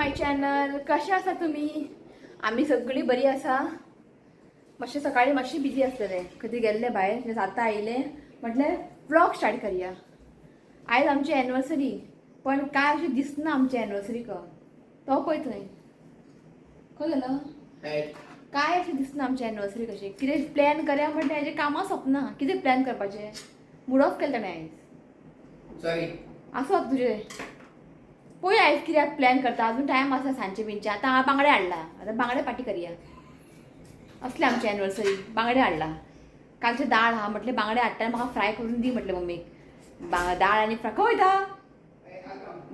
My channel. कशें आसा तुमी? आमी सगळीं बरी आसा. मातशें सकाळी मातशें बिजी आसलेलें, खंय गेल्ले भायर. आतां आयलें म्हटलें व्लॉग स्टार्ट करया. आयज आमची एनिवर्सरी, पण काय अशें दिसना आमची एनिवर्सरी. क तो पळय थंय खंय गेलो? काय अशें दिसना आमची एनिवर्सरी कशी. कितें प्लॅन करया म्हटल्यार हेजें कामां सोंपना. कितें प्लॅन करपाचें? मूड ऑफ केलें ताणें आयज. सॉरी. आसो तुजें. पळय आयज कित्याक प्लॅन करता, अजून टायम आसा सांजचे बिनचे. आतां हांवें बांगडे हाडला, आतां बांगडे पाटी करया. असले आमची एनिवर्सरी. बांगडे हाडला, कालचे दाळ आहा. म्हटलें बांगडे हाडटा, म्हाका फ्राय करून दी म्हटलें मम्मीक. दाळ आनी फ्राय. खंय वयता?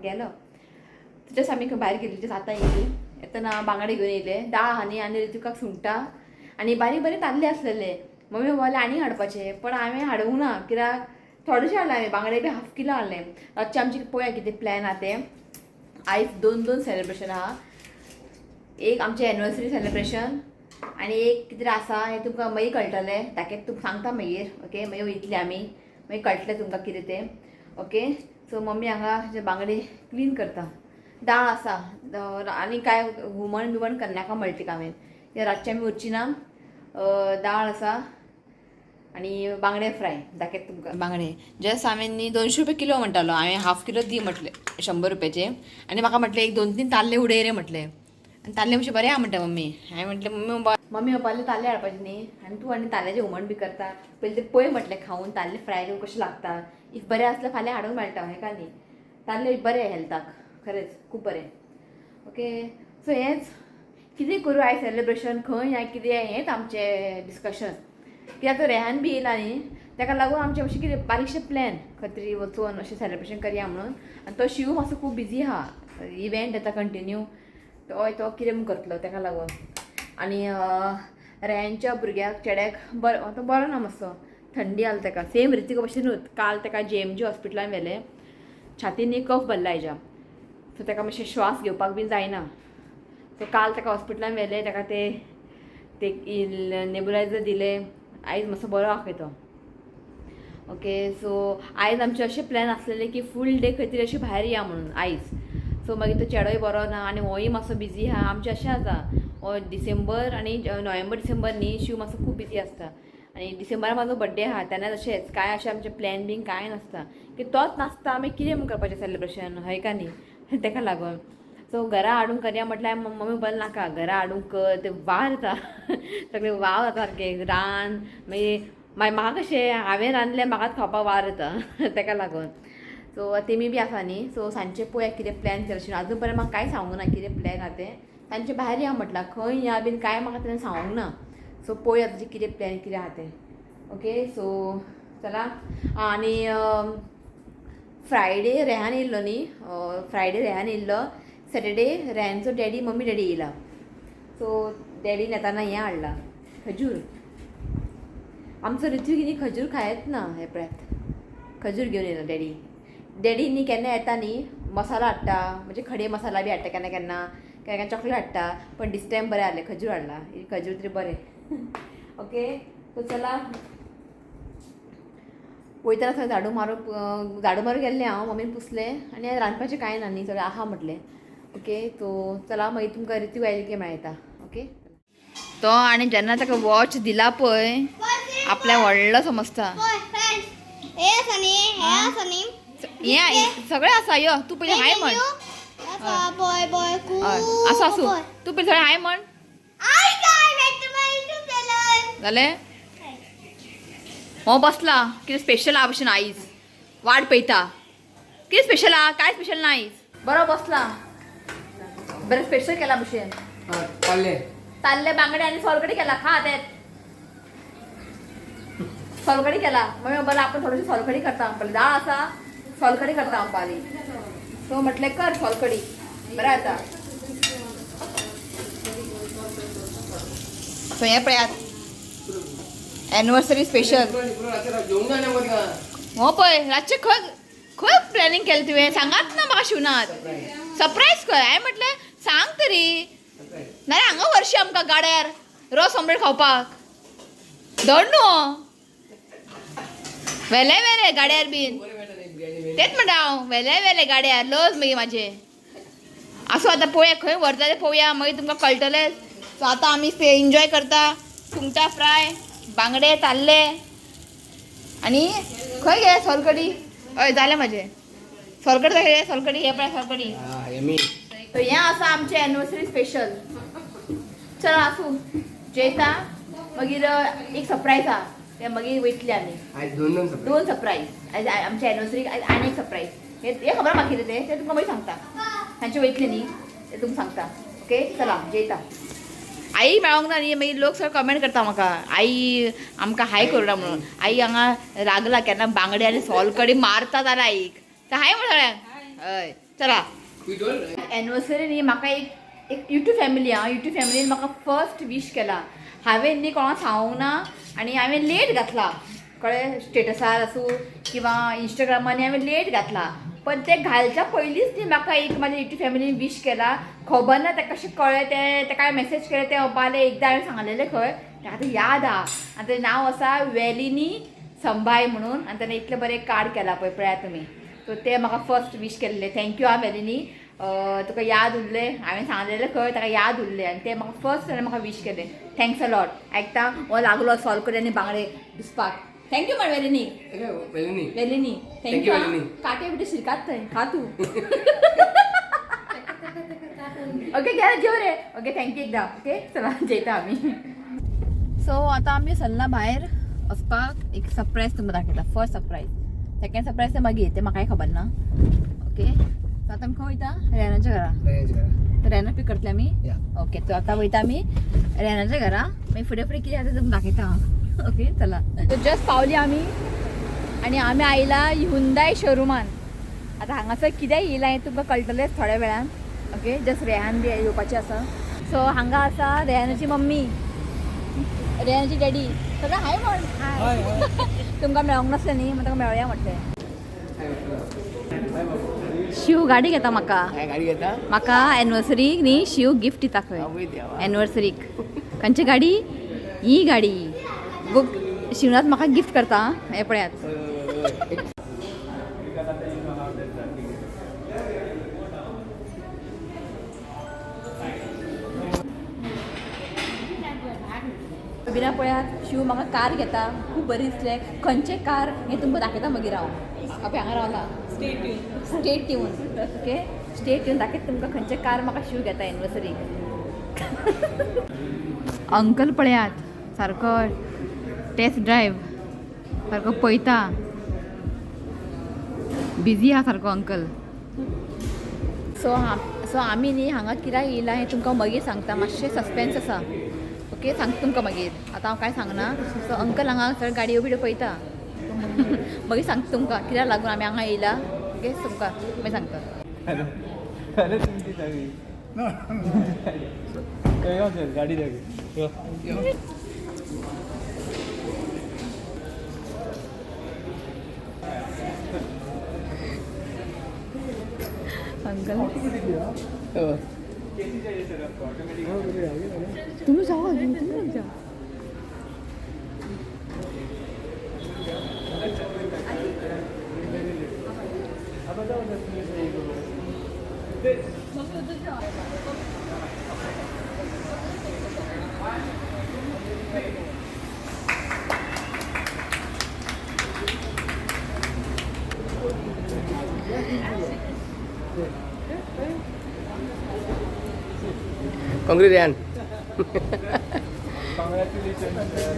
गेलो. तुज्याच आमी खंय भायर गेल्ली, आतां येयली. येतना बांगडे घेवन येयले, दाळ आहा न्ही. आनी तुका सुंगटां आनी बारीक बारीक ताल्ले आसलेले. मम्मी बाबाले आनी हाडपाचे, पण हांवें हाडूंक ना, कित्याक थोडेशे हाडले हांवें. बांगडे बी हाफ किलो हाडले. रातचे आमचे पळोवया कितें प्लॅन आहा तें. आयज दोन दोन सेलिब्रेशन आहा. एक आमचें एनिवर्सरी सेलिब्रेशन आनी एक कितें आसा हें तुमकां मागीर कळटलें. ताकें तुमकां सांगता मागीर. ओके, मागीर वयतली आमी, मागीर कळटलें तुमकां कितें तें. ओके, सो मम्मी हांगा जे बांगडे क्लीन करता. दाळ आसा आनी काय हुमण बिमण करनाका म्हणलें तिका हांवें, कित्याक रातचें आमी वचची ना. दाळ आसा आनी बांगडे फ्राय. दाखयता तुमकां बांगडे. जस्ट हांवें न्ही 200 रुपया किलो म्हणटालो, हांवें हाफ किलो दी म्हटलें 100 रुपयाचे. आनी म्हाका म्हटलें एक दोन तीन ताल्ले उडय रे म्हटलें. आनी ताल्ले मातशें बरें आहा म्हणटा मम्मी. हांवें म्हटलें मम्मी मम्मी पप्पाले ताल्ले हाडपाचे न्ही, आनी तूं आनी ताल्ल्याचें हुमण बी करता. पयलीं ते पळय म्हटलें खावन ताल्ले फ्राय करून कशें लागता. If बरें आसल्यार फाल्यां हाडूंक मेळटा हेका न्ही. ताल्ले बरें हेल्थाक, खरेंच खूब बरें. ओके, सो हेंच कितें करूं आयज सेलिब्रेशन, खंय या कितें, हेंच आमचें डिस्कशन. कित्याक तो रेहान बी येयला न्ही, ताका लागून आमचें मातशें कितें बारीकशें प्लॅन, खंय तरी वचून अशें सेलिब्रेशन करया म्हणून. आनी तो शिव मातसो खूब बिजी आहा, इव्हेंट येता कंटिन्यू, तोय तो कितें म्हूण करतलो ताका लागून. आनी रेहानच्या भुरग्याक चेड्याक बरो, तो बरो ना, मातसो थंडी आसली ताका. सेम रितीका भशेनूच. काल ताका JMG हॉस्पिटलान व्हेलें. छातीन न्ही कफ भरला हेज्या, सो ताका मातशें श्वास घेवपाक बीन जायना. सो काल ताका हॉस्पिटलान व्हेलें, ताका ते ते नेबुलायझर दिले. आयज मातसो बरो आहा तो. ओके, सो आयज आमचे अशें प्लॅन आसलेले की फूल डे खंय तरी अशें भायर या म्हणून आयज. सो मागीर तो चेडोय बरो ना आनी होय मातसो बिजी आहा. आमचें अशें आसा, हो डिसेंबर आनी नोव्हेंबर डिसेंबर न्ही शिव मातसो खूब बिजी आसता. आनी डिसेंबरान म्हाजो बड्डे आहा, तेन्ना तशेंच कांय अशें आमचें प्लॅन बीन कांय नासता, की तोच नासता. आमी कितें म्हूण करपाचें सेलिब्रेशन, हय का न्ही? ताका लागून सो घरा हाडून करया म्हटल्यार मम्मी बरें नाका घरा हाडूंक कर, ते वार येता, सगळें वाव जाता सारकें रान. मागीर मागीर म्हाका कशें, हांवें रांदलें म्हाकाच खावपाक वार येता, ताका लागून. सो तेमी बी आसा न्ही, सो सांजचें पळोवया कितें प्लॅन केलें. अजून पर्यंत म्हाका कांय सांगूंक ना कितें प्लॅन आहा तें. सांजचें भायर या म्हटलां, खंय या बीन कांय म्हाका तेणें सांगूंक ना. सो पळोवया तुजें कितें प्लॅन कितें आहा तें. ओके, सो चला. आनी फ्रायडे रेहान येयल्लो न्ही, फ्रायडे रेहान येयल्लो. सॅटर्डे रेहानचो डॅडी मम्मी डॅडी येयला. सो डॅडीन येताना हें हाडला, खजूर. आमचो ऋतू न्ही खजूर खायत ना. हे पळयात, खजूर घेवन येयला डॅडी. डॅडी न्ही केन्ना येता न्ही मसालो हाडटा, म्हणजे खडे मसाला बी हाडटा केन्ना केन्ना, केन्ना केन्ना चॉकलेट हाडटा. पण दीस टायम बरें हाडलें, खजूर हाडला. खजूर तरी बरें. ओके, सो चला. वयतना थंय झाडू मारूंक, झाडू मारूंक गेल्लें हांव. मम्मीन पुसलें आनी रांदपाचें कांय ना न्ही, सगळें आहा म्हटलें. ओके, सो चला, मागीर तुमकां रितीव आयली की मेळटा. ओके, तो आनी जेन्ना ताका वॉच दिला पळय, आपल्या व्हडलो समजता. हे आसा न्ही, हे आसा न्ही. हें सगळें आसा. यो तूं पयलीं हाय म्हण. Boy boy. हय, आसूं आसूं, तूं पयलीं सगळें हाय म्हण. Hi guys, back to my YouTube channel. जालें. हो बसला, कितें स्पेशल आहा भशेन आयज, वाट पळयता. कितें स्पेशल आहा? काय स्पेशल ना आयज. बरो बसला, बरें स्पेशल केला भशेन. ताल्ले. ताल्ले बांगडे आनी सोलकडी केला. खा तेत सोलकडी केला. मम्मी बरं आपण थोडीशी सोलकडी करता म्हणपाली. दाळ आसा, सोलकडी करता म्हणपाली. सो म्हटलें कर सोलकडी, बरें जाता. सो हें पळयात, एनिवर्सरी स्पेशल. जेवण जायना मरे का? हो पळय, रातचें खंय खंय प्लॅनिंग केलें तुवें? सांगात ना म्हाका. शिवनाथ सरप्रायज खंय? हांवें म्हटलें सांग तरी. नाल्यार हांगा व्हरशी आमकां गाड्यार रोस ऑमलेट खावपाक. धड न्हू वेले वेले गाड्यार बीन. बरें मेळटा न्ही बिर्याणी. तेच म्हणटा हांव, वेले वेले गाड्यार लज मागीर म्हाजें. आसूं आतां पळोवया खंय व्हरता तें पळोवया, मागीर तुमकां कळटलेंच. सो आतां आमी एन्जॉय करता, सुंगटां फ्राय, बांगडे ताल्ले आनी खंय गे सोलकडी. हय जालें म्हाजें सोलकडी दाखय, सोलकडी हे पळय सोलकडी. हा यमी. तर हें आसा आमचें एनिवर्सरी स्पेशल. चल आसूं, जेयता, मागीर एक सरप्रायज आहा तें मागीर वयतले आमी. आज दोन दोन सगळे. दोन सरप्रायज आयज आमच्या एनिवर्सरीक, आयज आनी एक सरप्रायज. हे हे खबर म्हाका कितें तें, तें तुमकां मागीर सांगता. तांचे वयतले न्ही तें तुमकां सांगता. ओके चला जेयता. आई मेळोंक ना न्ही, मागीर लोक सगळे कमेंट करता म्हाका, आई आमकां हाय करुना म्हणून. आई हांगा लागला केन्ना बांगडे आनी सोल कडी मारता जाल्यार आईक तर हाय म्हण सगळ्यांक. हय चला. तू दोन. एनिवर्सरी न्ही म्हाका एक एक युट्यूब फॅमिली आहा, युट्यूब फॅमिलीन म्हाका फर्स्ट विश केला. हांवें न्ही कोणाक सांगूंक ना आनी हांवें लेट घातला, कळ्ळें, स्टेटसार आसूं किंवा इंस्टाग्रामार हांवें लेट घातला, पण ते घालच्या पयलींच न्ही म्हाका एक म्हाज्या युट्यूब फॅमिलीन विश केला. खबर ना तेका कशें कळ्ळें तें, तेका हांवें मॅसेज केलें तें बाबालें एकदां हांवें सांगलेलें खंय, तेका आतां याद आहा. आनी तेजें नांव आसा वेलिनी संभाय म्हणून, आनी तेणें इतलें बरें कार्ड केलां पळय, पळयात तुमी. सो ते म्हाका फर्स्ट विश केल्ले, thank you आं वेलिनी. तुका याद उरलें हांवें सांगलेलें खंय, ताका याद उरलें आनी ते म्हाका फर्स्ट ताणें म्हाका विश केलें. Thanks a lot. आयकता हो लागलो सॉल्व करी आनी बांगडे दिसपाक. Thank you म्हण वेलिनी. वेलिनी. वेलिनी. Thank thank you. you, Velini. काटे बिटे शिरकात थंय खा तूं. ओके घे जेव रे. ओके thank you एकदा. ओके चला जेयता आमी. सो आतां आमी सरला भायर वचपाक, एक सरप्रायज तुमकां दाखयता. फर्स्ट सरप्रायज, सेकंड सरप्रायज तें मागीर, तें म्हाकाय खबर ना. ओके सो आतां आमी खंय वयता, रेनाच्या घरा. तर रेना पीक करतले आमी. या. ओके तो आतां वयता आमी रेनाच्या घरा, मागीर फुडें फुडें कितें आसा तें तुमकां दाखयता हांव. ओके चला. सो जस्ट पावली आमी आनी आमी आयला हुंदाय शोरुमान. आतां हांगासर कितें येयलां हें तुमकां कळटलेंच थोड्या वेळान. ओके जस्ट रेहान बी येवपाचें आसा. सो हांगा आसा रेहानाची मम्मी, रेहानाची डॅडी, सगळें हाय म्हण. तुमकां मेळोंक नासलें न्ही, म्हण ताका मेळोया म्हटलें. शिव गाडी घेता म्हाका. काय गाडी घेता? म्हाका एनिवर्सरीक न्ही शिव गिफ्ट दिता खंय. आवय देवा. एनिवर्सरीक खंयची गाडी, ही गाडी बुक शिवनाथ म्हाका गिफ्ट करता. हें पळयात. बिना पळयात शिव म्हाका कार घेता, खूब बरी दिसलें. खंयचें कार हें तुमकां दाखयता मागीर हांव. हांव हांगा रावला, stay tune. Okay stay tune, दाखयता तुमकां खंयचें कार म्हाका शिव घेता एनिवर्सरीक. अंकल पळयात सारको टेस्ट ड्रायव्ह सारको पळयता, बिजी आहा सारको अंकल. सो सो आमी न्ही हांगा कित्याक येयला हें तुमकां मागीर सांगता, मातशें सस्पेन्स आसा. ओके सांगता तुमकां मागीर, आतां हांव कांय सांगना. सो अंकल हांगा सगळ्यो गाडयो बिडयो पळयता, मागीर सांगता तुमकां कित्याक लागून आमी हांगा येयला. ओके तुमकां मागीर सांगता. अरे तुमची सगळी यो सर गाडी दाखय यो. अंकल तुम्ही जावा, तुम्ही जा. Congress Rehan. Congratulations, sir.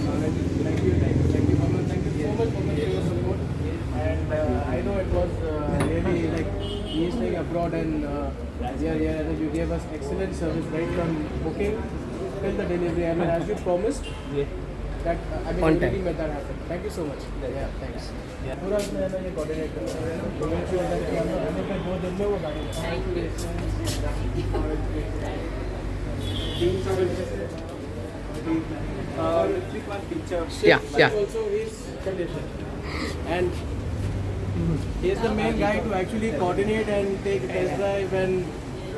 Congratulations. Thank you, thank you, thank you, Pamela. Thank you so much, Pamela, for your support. And I know it was really like he is staying abroad and we are here, and you gave us excellent service right from booking till the delivery. I mean, as you promised, that I mean, On you time. really made that happen. Thank you so much. Yeah, thanks. पूरा उसमें है ना ये coordinate to make sure that कि हम लोग का दो दिन में वो गाड़ी. Thank you. Yeah. Also his condition. And he is the main guy to actually coordinate and take test drive, and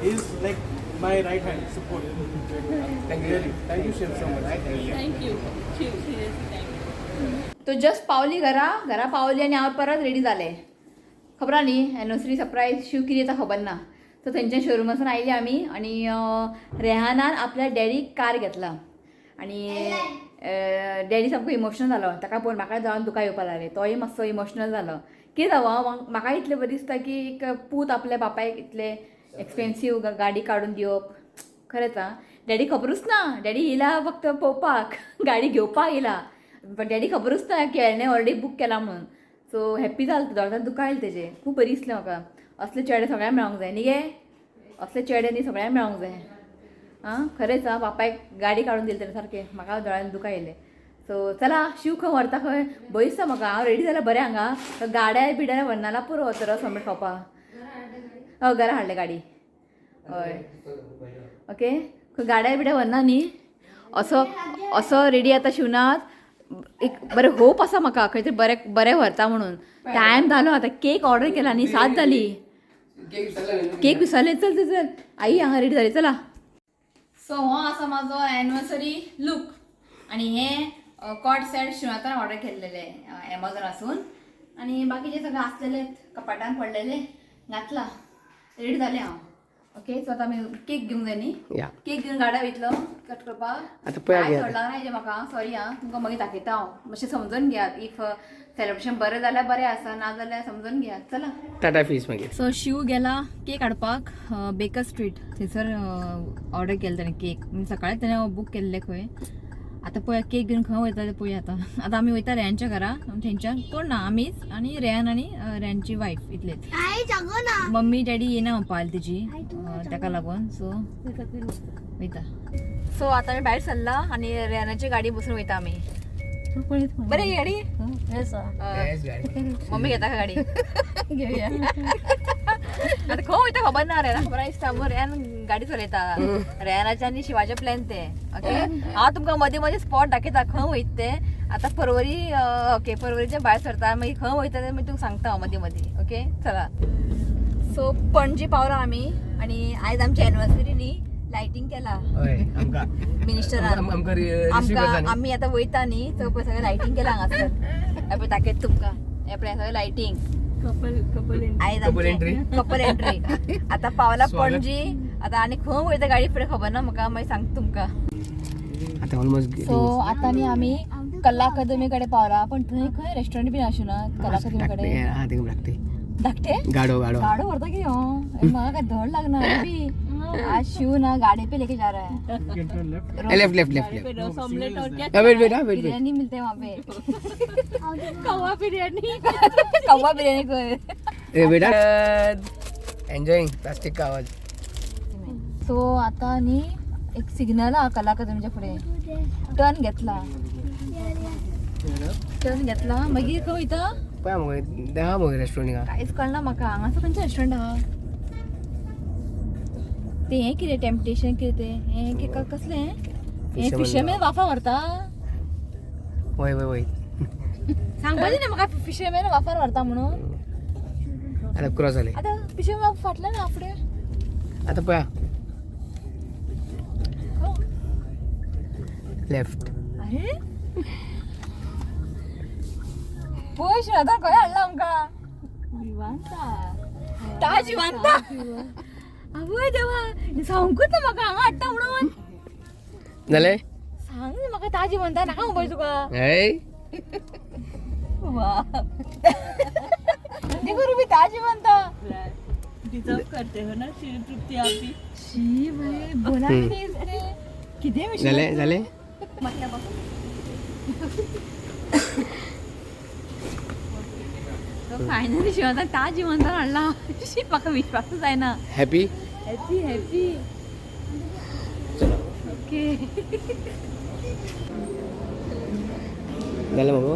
he's like my right hand support. Thank you. Really, thank you Shiv so much. तो just पावली घरा, घरा पावली आनी हांव परत ready जालें. खबर आहा न्ही एनिवर्सरी सरप्रायज शिव कितें येता खबर ना. सो थंयच्यान शोरुमासून आयली आमी आनी रेहानान आपल्या डॅडीक कार घेतला आनी डॅडी सामको इमोशनल जालो. ताका पळोवन म्हाका जावन दुकां येवपाक लागले. तोय मातसो इमोशनल जालो. कितें जावं, म्हाका इतलें बरें दिसता की एक पूत आपल्या बापायक इतले एक्सपेन्सीव गाडी काडून दिवप. खरेंच आं, डॅडी खबरूच ना. डॅडी येयला फक्त पळोवपाक, गाडी घेवपाक येयला, पण डॅडी खबरूच ना की हेणे ऑलरेडी बूक केला म्हणून. सो हॅप्पी जालें, दोळ्यांत दुकां आयली तेजे. खूब बरी दिसलें म्हाका. असले चेडे सगळ्यांक मेळोंक जाय न्ही गे, असले चेडे न्ही सगळ्यांक मेळोंक जाय. आं खरेंच आं, बापायक गाडी काडून दिली तेणें सारकें, म्हाका दोळ्यांत दुकां येयलें. सो चला शिव खंय व्हरता खंय बरी दिसता म्हाका. हांव रेडी जाल्यार बरें हांगा गाड्या बिड्या व्हरनाला पुरो तर सोमेट खावपाक. हय घरा हाडले गाडी. हय ओके, खंय गाड्या बिड्या व्हरना न्ही. असो असो रेडी आतां शिवनाथ. एक बरें होप आसा म्हाका खंय तरी बरें बरें व्हरता म्हणून. टायम जालो आतां, केक ऑर्डर केला न्ही, 7 जाली. केक विसरले. चल चल चल, आई हांगा रेडी जाली, चला. सो हो आसा म्हाजो एनिवर्सरी लूक आनी हे कॉट सेट शिवनाथान ऑर्डर केल्लेले एमेझॉनासून आनी बाकीचे सगळे आसलेले कपाटान पडलेले घातला. रेडी जालें हांव. ओके, सो आतां आमी केक घेवंक जाय न्ही. या. केक घेवन गाड्या वयतलो कट करपाक. आतां पळया कांय घेया. कळना हेजें म्हाका, सॉरी आं, तुमकां मागीर दाखयता हांव. मातशें समजून घेयात, if celebration बरें जाल्यार बरें आसा, ना जाल्यार समजून घेयात. चला टाटा फीस मागीर. सो शिव गेला केक हाडपाक बेकर स्ट्रीट थंयसर ऑर्डर केले ताणें केक. सकाळी ताणें बूक केल्ले खंय. आतां पळया केक घेवन खंय वयता ते पळया. आतां आतां आमी वयता रेहानच्या घरा. थंयच्यान कोण ना, आमीच आनी रेहान आनी रेहानची वायफ इतलेच. आई जागो ना. मम्मी डॅडी येना म्हणपा आली तेजी, ताका लागून. सो वयता. सो आतां आमी भायर सरला आनी रेहानाची गाडी बसून वयता आमी. बरें ही गाडी. मम्मी घेता का गाडी? घेऊया. आता खंय वयता खबर ना, रेहाना खबर आसता. मग रेहान गाडी चलयता. रेहानाचे आनी शिवाचे प्लॅन ते. ओके, हांव तुमकां मदीं मदीं स्पॉट दाखयता खंय वयता ते. आतां परवरी, ओके परवरीच्या भायर सरता, मागीर खंय वयता ते मागीर तुमकां सांगता हांव मदीं मदीं. ओके चला. सो पणजी पावला आमी आनी आयज आमची एनिवर्सरी न्ही, लायटींग केला हय, आमकां मिनिस्टरान. आमकां रिसीव आमकां करता. आमी आतां वयता न्ही थंय पळय सगळें लायटींग केलां हांगासर. हें पळय दाखयता तुमकां, हें पळय सगळें लायटींग. आयज Couple entry. Couple entry. आतां पावला स्वागत. पणजी. आतां आनी खंय वयता गाडी फुडें खबर ना म्हाका, मागीर सांगता तुमकां. आतां ऑलमोस्ट सो आतां न्ही आमी कला अकादमी कडेन पावला, पण थंय खंय रेस्टॉरंट बीन आशिना कला अकादमी कडेन. हा थिंगा लागते धाकटे गाडो गाडो गाडो व्हरता कितें हो? म्हाका काय धड लागना बी. आज शिव ना गाड़ी पे लेके जा रहा है. You can turn left. Left left left left. No, signal is there. Wait wait wait wait. Biryani मिलते हैं वहाँ पे. कौवा बिरयानी, कौवा बिरयानी को. ए बेटा एन्जॉइंग प्लास्टिक का आवाज. सो आता न्ही एक सिग्नल हा कला अकादमीच्या फुडें टर्न घेतला, टर्न घेतला मागीर खंय वयता पळया मगो देहा मगो रेस्टॉरंट. कांयच कळना म्हाका. हांगासर खंयचें रेस्टॉरंट आहा तें? हें कितें टेम्पटेशन कितें तें? हें कितें कसलें हें? Fisherman. Fisherman वाफा व्हरता. वय वय वय. सांगपाचें न्ही म्हाका फिशरमॅन वाफार व्हरता म्हणून. आतां क्रॉस जाले. आतां फिशरमॅन फाटल्यान ना फुडें. आतां पळया लेफ्ट. अरे पळय शिवनाथान खंय हाडला आमकां. ताज विमानता. आवय देवा, सांगूच ना म्हाका हांगा हाडटा म्हणून. जालें. सांग न्ही म्हाका ताज विमानता नाका म्हणपाचें तुका. हय. वा देखो रुबी ताज विमानता. डिजर्व करते हो ना श्री तृप्ति आप भी. शी बाई, बोला हम्म. कितें इसने? कितें विशय? जालें जालें. फायनली शिवनाथान ताज विमानता हाडला. शी म्हाका विश्वासूच जायना. हॅपी. Happy happy. Okay जालें मगो,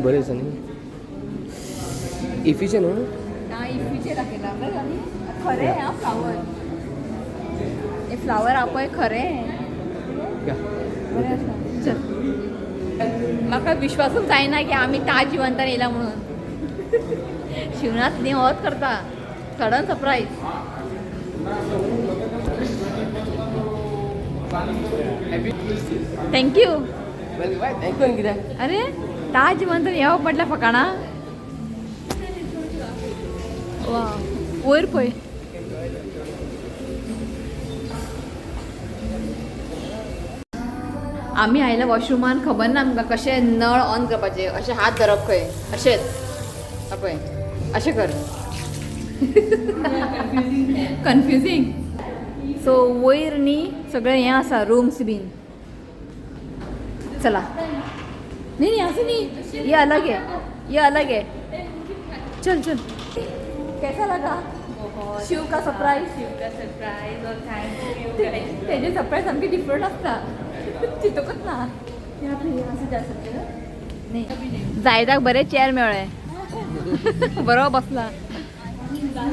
बरें दिसता न्ही, इफीचें न्हू. ना इफीचें दाखयला बरें न्ही. खरें आं फ्लावर, हे फ्लावर हा पळय खरें. या. बरें आसा. चल म्हाका विश्वासूच जायना की आमी ताज जिवंतान येयला म्हणून. शिवनाथ न्ही होच करता sudden surprise. Thank you. Thank you कित्याक? अरे ताज जिवंतान येवप म्हटल्यार फकाणां. वा वयर पळय. आमी आयल्या वॉशरुमान, खबर ना आमकां कशें नळ ऑन करपाचें. अशें हात धरप खंय, अशेंच हा पळय, अशें कर. कन्फ्युजींग. सो वयर न्ही सगळें हें आसा, रुम्स बीन. चला, नहीं नहीं, ऐसे नहीं, ये अलग है, ये अलग है. चल चल. कैसा लगा शिव का सरप्राईज? शिव का surprise Aur thank you guys. तेजे सरप्राईज सामके डिफरंट आसता, चिंतूकच ना. यहाँ पे यहाँ से जा सकते हो. नाही, जायदाक बरें चेअर मेळ्ळें, बरो बसला.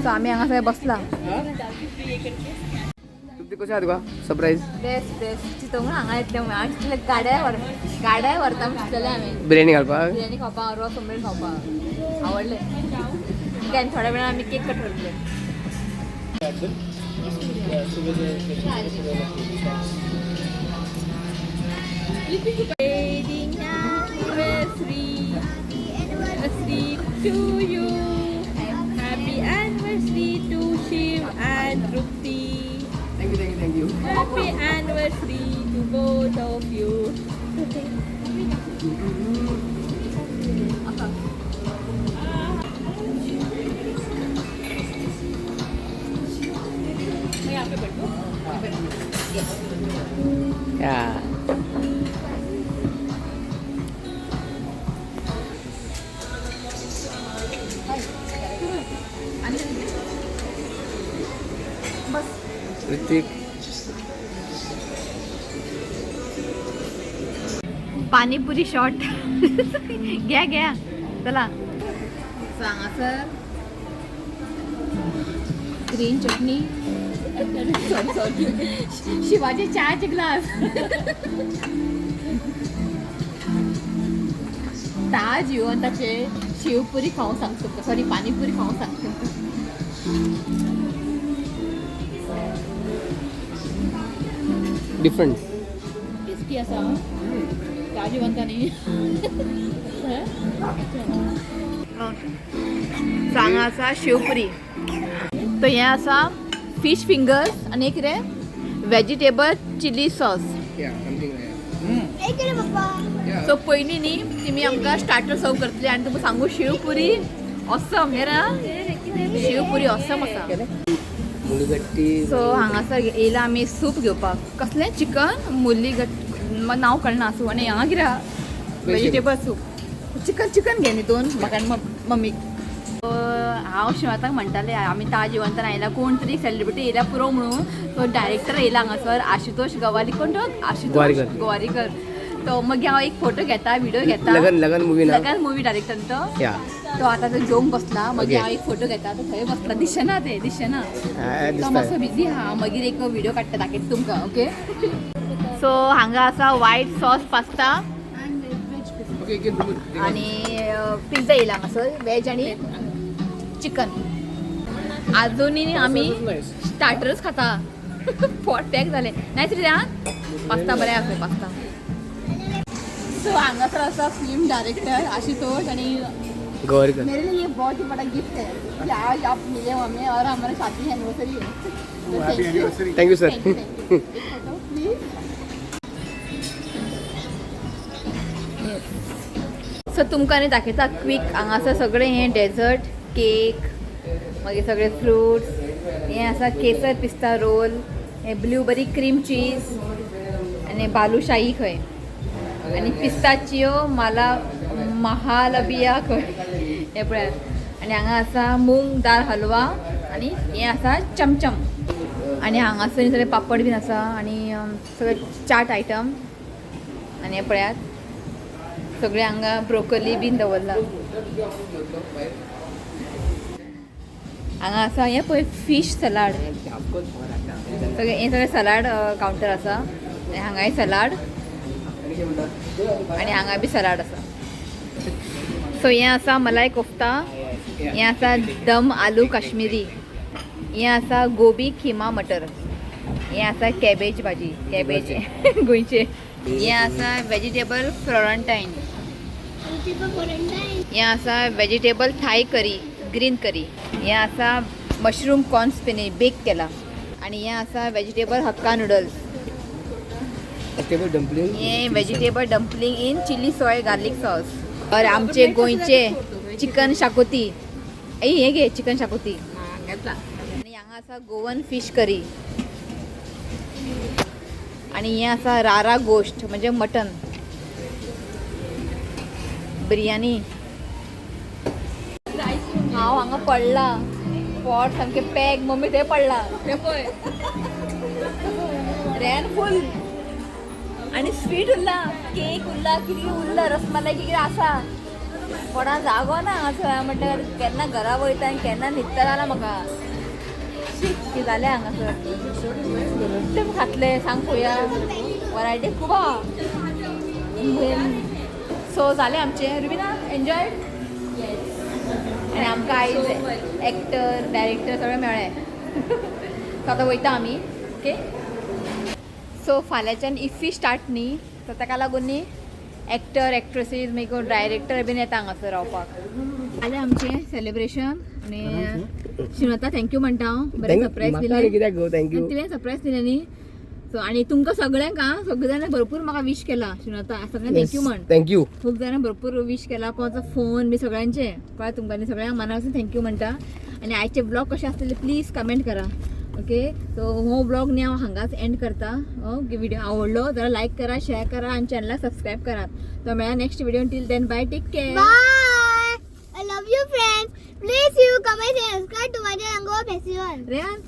सो आमी हांगा सगळे बसला. तृप्ती, कशें आहा तुका सरप्राईज? Best best. चिंतूंक ना हांगा येतलें म्हणून. हांवें चिंतलें गाड्या व्हर, गाड्या व्हरता म्हूण चिंतलेलें हांवें. बिर्याणी घालपाक. बिर्याणी खावपाक, रोस ऑमलेट खावपाक. आवडलें. आनी थोड्या वेळान आमी केक कट करतले. Wedding anniversary, anniversary to you. Happy anniversary to Shiv and Trupti. Thank you, thank you, thank you. Happy anniversary to both of you. मैं यहाँ पे बैठूँ? या. बस. ऋतिक. पाणीपुरी शॉट घ्या घ्या. चला, सो हांगासर ग्रीन चटणी, सॉरी सॉरी, शिवाचे च्याचे ग्लास. ताज येवन ताचे शेवपुरी खावंक सांगता तुमकां, सॉरी, पाणीपुरी खावंक सांगता तुमकां. डिफरंट. टेस्टी आसा. ताज जिवंता न्ही. सो हांगा आसा शेवपुरी, तो हें आसा फिश फिंगर्स आनी कितें वेजिटेबल चिली सॉस. या, समथिंग लाइक. एक रे पप्पा. सो पयलीं न्ही तिमी आमकां स्टार्टर सर्व करतली आनी तुमकां सांगू, शेवपुरी ऑसम. हे ना, शेवपुरी ऑसम आसा. मुलीगट्टी. सो हांगासर येयला आमी सूप घेवपाक. कसलें चिकन मुलीगट नांव कळना. आसूं. आनी हांगा कितें वेजिटेबल सूप. चिकन चिकन घे न्ही दोन, म्हाका आनी मम्मीक. हांव शिवाताक म्हणटालें, आमी ताज जिवंतान आयला, कोण तरी सेलिब्रिटी येयल्या पुरो म्हणून. सो डायरेक्टर येयला हांगासर, आशुतोष गवाली. कोण तो? आशुतोष गोवारीकर. गोवारीकर. तो मागीर हांव एक फोटो घेता, व्हिडिओ घेता. लगन लगन मुवी ना. लगन मुवी डायरेक्टर तो. या. तो आतां तो जेवंक बसला. मागीर Okay. हांव एक फोटो घेता. तो थंय बसला, दिसना, ते दिसना. तो दिसता. मातसो बिजी आहा. मागीर एक व्हिडिओ काडटा, दाखयता तुमकां. ओके, सो हांगा आसा व्हायट सॉस पास्ता. ओके. आणि पिझ्झा येयला हांगासर, वेज आणि चिकन. अजूनही आमी स्टार्टर्स खाता, पोट पॅक जालें. नाही तरी पास्ता बरें आसा पास्ता. सो हांगासर आसा फिल्म डायरेक्टर आशुतोष आणि गोवारीकर. मेरे लिए ये बहुत ही बड़ा गिफ्ट है कि आज आप मिले हो हमें और हमारा शादी anniversary Hai. Happy anniversary. Thank you sir. Thank you, thank you. एक फोटो प्लीज. सो तुमकां न्ही दाखयता क्वीक. हांगासर सगळें हें डेजर्ट, केक, मागीर सगळे फ्रुट्स. हें आसा केसर पिस्ता रोल, हें ब्लुबेरी क्रीम चीज आनी बालुशाही खंय आनी पिस्ताचियो माला महालबिया खंय. हें पळयात. आनी हांगा आसा मूंग दाल हलवा आनी हें आसा चमचम. आनी हांगासर सगळे पापड बीन आसा आनी सगळे चाट आयटम. आनी हें पळयात, सगळे हांगा ब्रोकली बीन दवरला. हांगा आसा हें पळय फीश सलाड. सगळें हें सगळें सलाड कावंटर आसा. आनी हांगाय सलाड आनी हांगा बी सलाड आसा. सो हें आसा मलाई कोफ्ता, हें आसा दम आलू काश्मीरी, हें आसा गोबी खिमा मटर, हें आसा कॅबेज भाजी, कॅबेज गोंयचे, हें आसा वेजिटेबल फ्लोरंटायन, हें आसा वेजिटेबल थाय करी. ग्रीन करी. हें आसा मशरूम कॉर्न स्पिनेच बेक केला आनी हें आसा vegetable hakka noodles. Vegetable dumpling. हे vegetable dumpling in chilli soy garlic sauce. और आमचे गोंयचे चिकन शाकोती. ए हे घे चिकन शाकोती. आनी हांगा आसा गोवन फिश करी आनी हें आसा रारा गोश्ट म्हणजे मटन बिरयानी. हांव हांगा पडला, पोट सामकें पॅक. मम्मी थंय पडला, थंय पळय रेन फूल आनी स्वीट उरला, केक उरला, कितें उरला, रसमलाई कितें आसा. पोटान जागो ना हांगासर. म्हटल्यार केन्ना घरा वयता आनी केन्ना न्हिदता जाला म्हाका. शी, कितें जालें हांगासर. कितलें खातलें सांग पळोवया. वरायटी खूब आहा. सो जालें आमचें. रुबिना, एन्जॉय. आनी आमकां आयज एक्टर, डायरेक्टर सगळें मेळ्ळें. सो आतां वयता आमी. ओके, सो फाल्यांच्यान इफ्फी स्टार्ट न्ही, सो ताका लागून न्ही एक्टर, एक्ट्रेसीज, मागीर डायरेक्टर बीन येता हांगासर रावपाक. जालें आमचें सेलिब्रेशन आनी श्रीनाथा thank you म्हणटा हांव. बरें सरप्रायज दिलें. कित्याक गो thank you? तुवें सरप्रायज दिलें न्ही. सो आनी तुमकां सगळ्यांक आं, सगळे जाणां भरपूर म्हाका विश केला. श्रीनाथा, सगळ्यांक thank you म्हण. Thank you. खूब जाणां भरपूर विश केला, कोणाचो फोन बी सगळ्यांचे. कळ्ळें तुमकां न्ही? सगळ्यांक मनापासून thank you म्हणटा. आनी आयचे ब्लॉग कशे आसतले प्लीज कमेंट करा. ओके, सो हो ब्लॉग न्ही हांव हांगाच एंड करता. ओके, व्हिडिओ आवडलो जाल्यार लायक करा, शेअर करा आनी चॅनलाक सबस्क्रायब करात. तो मेळ्ळा next video. Till then, bye, take care. Bye. I love you, friends. Please you comment and subscribe to my channel Goa Festival. Rehan,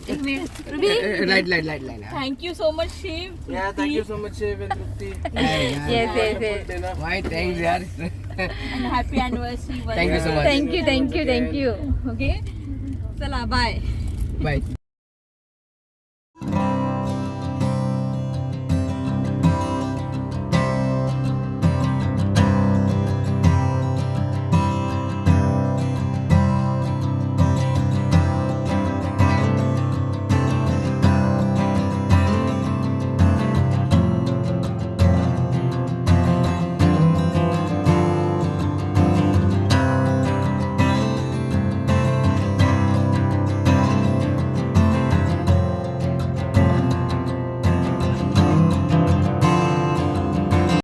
एक minute. Ruby. Light light light light. Thank you so much Shiv. Yeah, thank you so much, Shiv and Trupti. Yes. Dinner. Why thanks यार. And happy anniversary. Thank you so much. Thank you, thank you, thank you. Okay, चला, बाय. बाय.